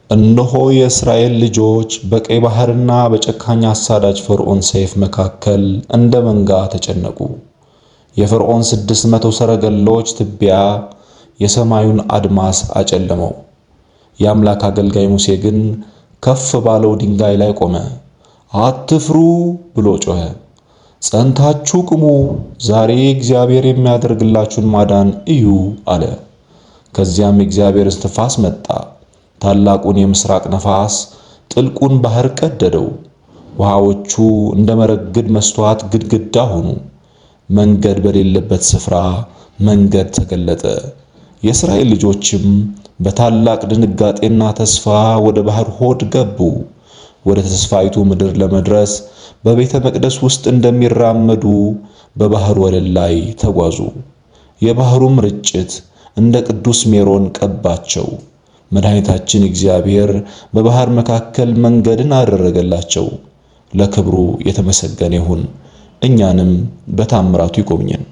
እነሆ የእስራኤል ልጆች በቀይ ባሕርና በጨካኝ አሳዳጅ ፈርዖን ሰይፍ መካከል እንደ መንጋ ተጨነቁ። የፈርዖን 600 ሰረገሎች ትቢያ የሰማዩን አድማስ አጨለመው። የአምላክ አገልጋይ ሙሴ ግን ከፍ ባለው ድንጋይ ላይ ቆመ። አትፍሩ ብሎ ጮኸ። ጸንታችሁ ቁሙ፣ ዛሬ እግዚአብሔር የሚያደርግላችሁን ማዳን እዩ አለ። ከዚያም የእግዚአብሔር እስትንፋስ መጣ። ታላቁን የምስራቅ ነፋስ ጥልቁን ባህር ቀደደው። ውሃዎቹ እንደ መረግድ መስተዋት ግድግዳ ሆኑ። መንገድ በሌለበት ስፍራ መንገድ ተገለጠ። የእስራኤል ልጆችም በታላቅ ድንጋጤና ተስፋ ወደ ባህር ሆድ ገቡ። ወደ ተስፋይቱ ምድር ለመድረስ በቤተ መቅደስ ውስጥ እንደሚራመዱ በባህር ወለል ላይ ተጓዙ። የባህሩም ርጭት እንደ ቅዱስ ሜሮን ቀባቸው። መድኃኒታችን እግዚአብሔር በባህር መካከል መንገድን አደረገላቸው። ለክብሩ የተመሰገነ ይሁን። እኛንም በታምራቱ ይጎብኘን።